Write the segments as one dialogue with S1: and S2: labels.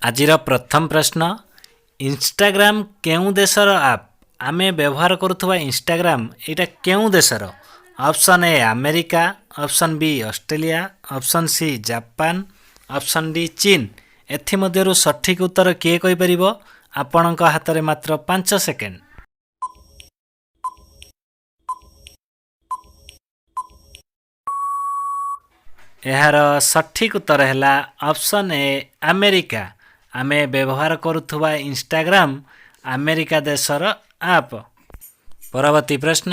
S1: ଆଜିର ପ୍ରଥମ ପ୍ରଶ୍ନ, ଇନଷ୍ଟାଗ୍ରାମ କେଉଁ ଦେଶର ଆପ୍? ଆମେ ବ୍ୟବହାର କରୁଥିବା ଇନଷ୍ଟାଗ୍ରାମ, ଏଇଟା କେଉଁ ଦେଶର? Option A America, option B Australia, option C Japan, option D ଚୀନ। ଏଥିମଧ୍ୟରୁ ସଠିକ୍ ଉତ୍ତର କିଏ କହିପାରିବ? ଆପଣଙ୍କ ହାତରେ ମାତ୍ର 5 ସେକେଣ୍ଡ। ଏହାର ସଠିକ୍ ଉତ୍ତର ହେଲା ଅପସନ୍ ଏ ଆମେରିକା। ଆମେ ବ୍ୟବହାର କରୁଥିବା ଇନଷ୍ଟାଗ୍ରାମ ଆମେରିକା ଦେଶର ଆପ୍। ପରବର୍ତ୍ତୀ ପ୍ରଶ୍ନ,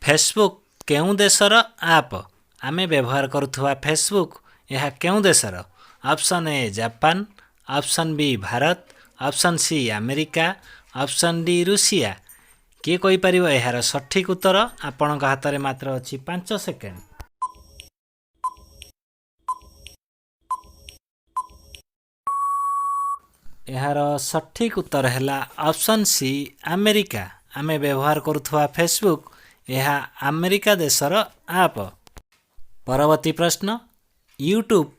S1: ଫେସବୁକ୍ କେଉଁ ଦେଶର ଆପ୍? ଆମେ ବ୍ୟବହାର କରୁଥିବା ଫେସବୁକ୍, ଏହା କେଉଁ ଦେଶର? Option A Japan, option B Bharat, option C America, option D Russia. କିଏ କହିପାରିବ ଏହାର ସଠିକ୍ ଉତ୍ତର? ଆପଣଙ୍କ ହାତରେ ମାତ୍ର ଅଛି 5 ସେକେଣ୍ଡ। ଏହାର ସଠିକ୍ ଉତ୍ତର ହେଲା ଅପସନ୍ ସି ଆମେରିକା। ଆମେ ବ୍ୟବହାର କରୁଥିବା ଫେସବୁକ୍, ଏହା ଆମେରିକା ଦେଶର ଆପ୍। ପରବର୍ତ୍ତୀ ପ୍ରଶ୍ନ, ୟୁଟ୍ୟୁବ୍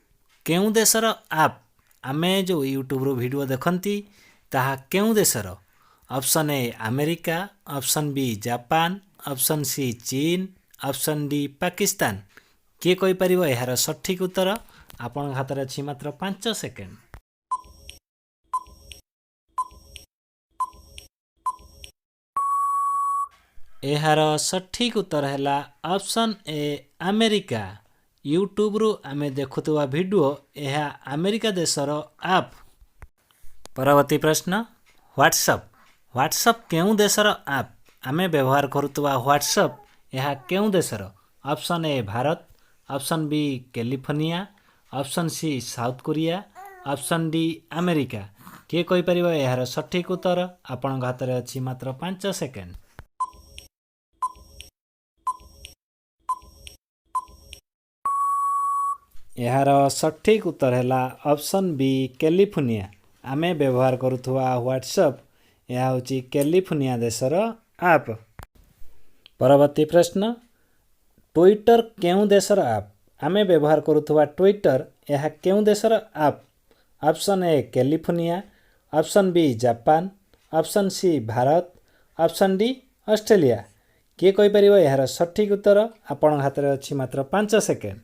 S1: କେଉଁ ଦେଶର ଆପ୍? ଆମେ ଯେଉଁ ୟୁଟ୍ୟୁବରୁ ଭିଡ଼ିଓ ଦେଖନ୍ତି, ତାହା କେଉଁ ଦେଶର? Option A America, option B Japan, option C ଚୀନ, ଅପସନ୍ ଡି ପାକିସ୍ତାନ। କିଏ କହିପାରିବ ଏହାର ସଠିକ୍ ଉତ୍ତର? ଆପଣଙ୍କ ହାତରେ ଅଛି ମାତ୍ର 5 ସେକେଣ୍ଡ। ଏହାର ସଠିକ୍ ଉତ୍ତର ହେଲା ଅପସନ୍ ଏ ଆମେରିକା। ୟୁଟ୍ୟୁବରୁ ଆମେ ଦେଖୁଥିବା ଭିଡ଼ିଓ, ଏହା ଆମେରିକା ଦେଶର ଆପ୍। ପରବର୍ତ୍ତୀ ପ୍ରଶ୍ନ, ହ୍ୱାଟ୍ସଅପ୍। ହ୍ୱାଟ୍ସଅପ୍ କେଉଁ ଦେଶର ଆପ୍? ଆମେ ବ୍ୟବହାର କରୁଥିବା ହ୍ୱାଟ୍ସଅପ୍, ଏହା କେଉଁ ଦେଶର? Option A Bharat, option B California, option C south Korea, option D America. କିଏ କହିପାରିବ ଏହାର ସଠିକ୍ ଉତ୍ତର? ଆପଣଙ୍କ ହାତରେ ଅଛି ମାତ୍ର 5 ସେକେଣ୍ଡ। ଏହାର ସଠିକ୍ ଉତ୍ତର ହେଲା ଅପସନ୍ ବି କ୍ୟାଲିଫୋର୍ନିଆ। ଆମେ ବ୍ୟବହାର କରୁଥିବା ହ୍ୱାଟ୍ସଅପ୍, ଏହା ହେଉଛି କ୍ୟାଲିଫୋର୍ନିଆ ଦେଶର ଆପ୍। ପରବର୍ତ୍ତୀ ପ୍ରଶ୍ନ, ଟ୍ୱିଟର କେଉଁ ଦେଶର ଆପ୍? ଆମେ ବ୍ୟବହାର କରୁଥିବା ଟ୍ୱିଟର, ଏହା କେଉଁ ଦେଶର app? Option A California, option B Japan, option C Bharat, option D Australia. କିଏ କହିପାରିବ ଏହାର ସଠିକ୍ ଉତ୍ତର? ଆପଣଙ୍କ ହାତରେ ଅଛି ମାତ୍ର 5 ସେକେଣ୍ଡ।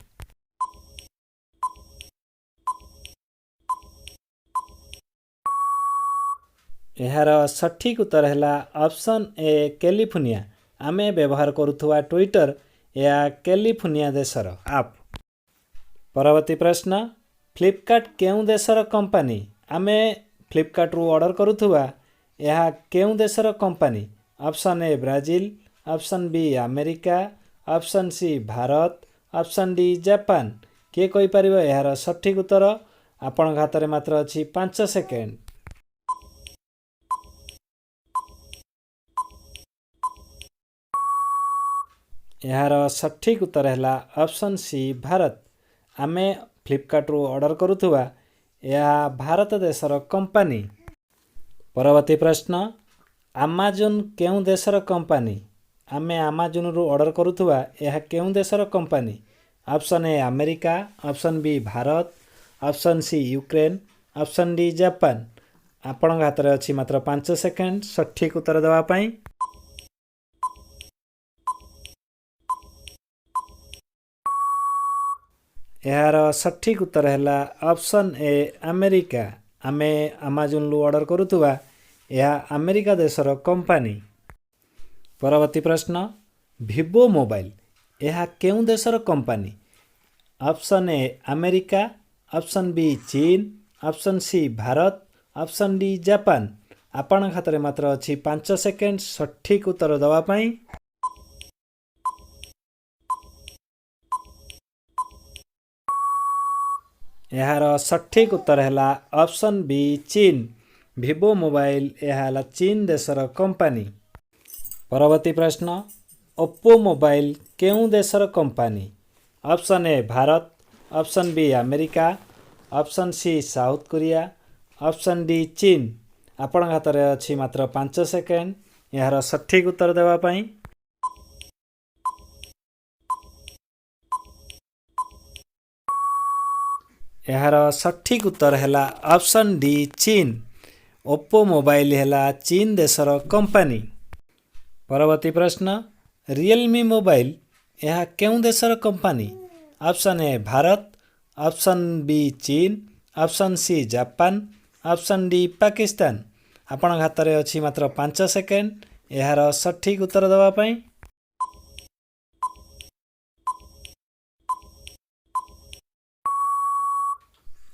S1: ଏହାର ସଠିକ୍ ଉତ୍ତର ହେଲା ଅପସନ୍ ଏ କ୍ୟାଲିଫୋର୍ନିଆ। ଆମେ ବ୍ୟବହାର କରୁଥିବା ଟ୍ୱିଟର, ଏହା କ୍ୟାଲିଫୋର୍ନିଆ ଦେଶର ଆପ୍। ପରବର୍ତ୍ତୀ ପ୍ରଶ୍ନ, ଫ୍ଲିପକାର୍ଟ କେଉଁ ଦେଶର କମ୍ପାନୀ? ଆମେ ଫ୍ଲିପକାର୍ଟରୁ ଅର୍ଡ଼ର କରୁଥିବା, ଏହା କେଉଁ ଦେଶର company? Option A Brazil, option B America, option C Bharat, option D Japan. କିଏ କହିପାରିବ ଏହାର ସଠିକ୍ ଉତ୍ତର? ଆପଣଙ୍କ ହାତରେ ମାତ୍ର ଅଛି 5 ସେକେଣ୍ଡ। ଏହାର ସଠିକ୍ ଉତ୍ତର ହେଲା ଅପସନ୍ ସି ଭାରତ। ଆମେ ଫ୍ଲିପକାର୍ଟରୁ ଅର୍ଡ଼ର କରୁଥିବା, ଏହା ଭାରତ ଦେଶର କମ୍ପାନୀ। ପରବର୍ତ୍ତୀ ପ୍ରଶ୍ନ, ଆମାଜନ୍ କେଉଁ ଦେଶର କମ୍ପାନୀ? ଆମେ ଆମାଜନ୍ରୁ ଅର୍ଡ଼ର କରୁଥିବା, ଏହା କେଉଁ ଦେଶର company? Option A America, option B Bharat, option C Ukraine, option D Japan. ଆପଣଙ୍କ ହାତରେ ଅଛି ମାତ୍ର 5 ସେକେଣ୍ଡ ସଠିକ୍ ଉତ୍ତର ଦେବା ପାଇଁ। ଏହାର ସଠିକ୍ ଉତ୍ତର ହେଲା ଅପସନ୍ ଏ ଆମେରିକା। ଆମେ ଆମାଜନ୍ରୁ ଅର୍ଡ଼ର କରୁଥିବା, ଏହା ଆମେରିକା ଦେଶର କମ୍ପାନୀ। ପରବର୍ତ୍ତୀ ପ୍ରଶ୍ନ, ଭିଭୋ ମୋବାଇଲ, ଏହା କେଉଁ ଦେଶର company? Option A America, option B ଚୀନ, option C Bharat, option D Japan. ଆପଣଙ୍କ ହାତରେ ମାତ୍ର ଅଛି 5 ସେକେଣ୍ଡ ସଠିକ୍ ଉତ୍ତର ଦେବା ପାଇଁ। ଏହାର ସଠିକ୍ ଉତ୍ତର ହେଲା ଅପସନ୍ ବି ଚୀନ। ଭିଭୋ ମୋବାଇଲ, ଏହା ହେଲା ଚୀନ ଦେଶର କମ୍ପାନୀ। ପରବର୍ତ୍ତୀ ପ୍ରଶ୍ନ, ଓପୋ ମୋବାଇଲ କେଉଁ ଦେଶର company? Option A Bharat, option B America, option C south Korea, option D ଚୀନ। ଆପଣଙ୍କ ହାତରେ ଅଛି ମାତ୍ର 5 ସେକେଣ୍ଡ ଏହାର ସଠିକ୍ ଉତ୍ତର ଦେବା ପାଇଁ। ଏହାର ସଠିକ୍ ଉତ୍ତର ହେଲା ଅପସନ୍ ଡି, ଚୀନ। ଓପୋ ମୋବାଇଲ ହେଲା ଚୀନ ଦେଶର କମ୍ପାନୀ। ପରବର୍ତ୍ତୀ ପ୍ରଶ୍ନ, ରିଏଲମି ମୋବାଇଲ ଏହା କେଉଁ ଦେଶର company? Option A, Bharat, option B, ଚୀନ, option C, Japan, option D, Pakistan. ଆପଣଙ୍କ ହାତରେ ଅଛି ମାତ୍ର 5 ସେକେଣ୍ଡ ଏହାର ସଠିକ୍ ଉତ୍ତର ଦେବା ପାଇଁ।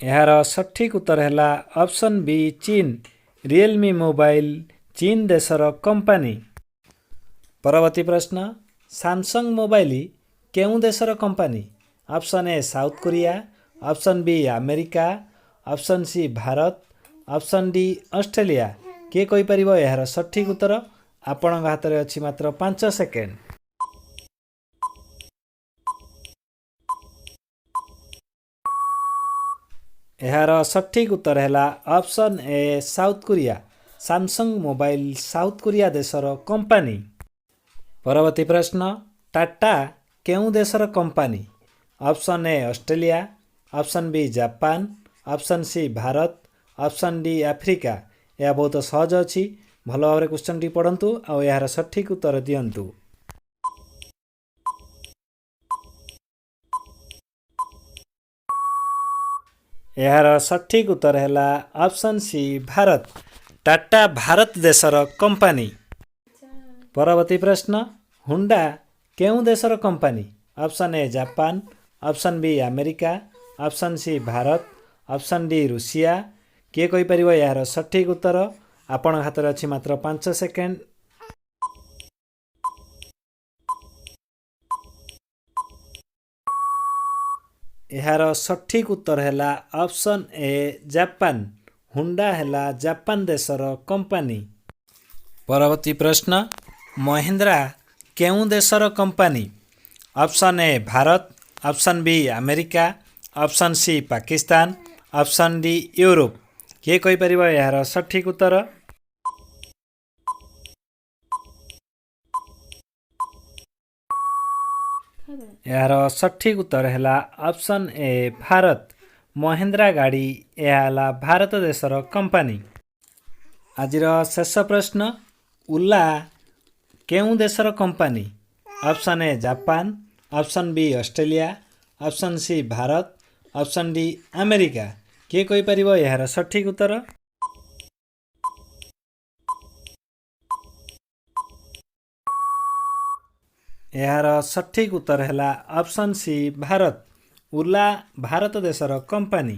S1: ଏହାର ସଠିକ୍ ଉତ୍ତର ହେଲା ଅପସନ୍ ବି, ଚୀନ। ରିଏଲମି ମୋବାଇଲ ଚୀନ ଦେଶର କମ୍ପାନୀ। ପରବର୍ତ୍ତୀ ପ୍ରଶ୍ନ, ସାମସଙ୍ଗ ମୋବାଇଲ କେଉଁ ଦେଶର company? Option A, south Korea, option B, America, option C, Bharat, option D, Australia. କିଏ କହିପାରିବ ଏହାର ସଠିକ୍ ଉତ୍ତର? ଆପଣଙ୍କ ହାତରେ ଅଛି ମାତ୍ର 5 ସେକେଣ୍ଡ। ଏହାର ସଠିକ୍ ଉତ୍ତର ହେଲା option A, south Korea. Samsung mobile south Korea ଦେଶର କମ୍ପାନୀ। ପରବର୍ତ୍ତୀ ପ୍ରଶ୍ନ, ଟାଟା କେଉଁ ଦେଶର company? Option A, Australia, option B, Japan, option C, Bharat, option D, Africa. ଏହା ବହୁତ ସହଜ ଅଛି। ଭଲ ଭାବରେ କ୍ୱେଶ୍ଚନଟି ପଢ଼ନ୍ତୁ ଆଉ ଏହାର ସଠିକ୍ ଉତ୍ତର ଦିଅନ୍ତୁ। ଏହାର ସଠିକ୍ ଉତ୍ତର ହେଲା ଅପସନ୍ ସି, ଭାରତ। ଟାଟା ଭାରତ ଦେଶର କମ୍ପାନୀ। ପରବର୍ତ୍ତୀ ପ୍ରଶ୍ନ, ହୁଣ୍ଡା କେଉଁ ଦେଶର company? Option A, Japan, option B, America, option C, Bharat, option D, Russia. କିଏ କହିପାରିବ ଏହାର ସଠିକ୍ ଉତ୍ତର? ଆପଣଙ୍କ ହାତରେ ଅଛି ମାତ୍ର 5 ସେକେଣ୍ଡ। ଏହାର ସଠିକ୍ ଉତ୍ତର ହେଲା ଅପସନ୍ ଏ, ଜାପାନ। ହୁଣ୍ଡା ହେଲା ଜାପାନ ଦେଶର କମ୍ପାନୀ। ପରବର୍ତ୍ତୀ ପ୍ରଶ୍ନ, ମହିନ୍ଦ୍ରା କେଉଁ ଦେଶର company? Option A, Bharat, option B, America, option C, Pakistan, option D, Europe. କିଏ କହିପାରିବ ଏହାର ସଠିକ୍ ଉତ୍ତର? ଏହାର ସଠିକ୍ ଉତ୍ତର ହେଲା ଅପସନ୍ ଏ, ଭାରତ। ମହିନ୍ଦ୍ରା ଗାଡ଼ି ଏହା ହେଲା ଭାରତ ଦେଶର କମ୍ପାନୀ। ଆଜିର ଶେଷ ପ୍ରଶ୍ନ, ଓଲା କେଉଁ ଦେଶର company? Option A, Japan, option B, Australia, option C, Bharat, option D, America. କିଏ କହିପାରିବ ଏହାର ସଠିକ୍ ଉତ୍ତର? ଏହାର ସଠିକ୍ ଉତ୍ତର ହେଲା ଅପସନ୍ ସି, ଭାରତ। ଓଲା ଭାରତ ଦେଶର କମ୍ପାନୀ।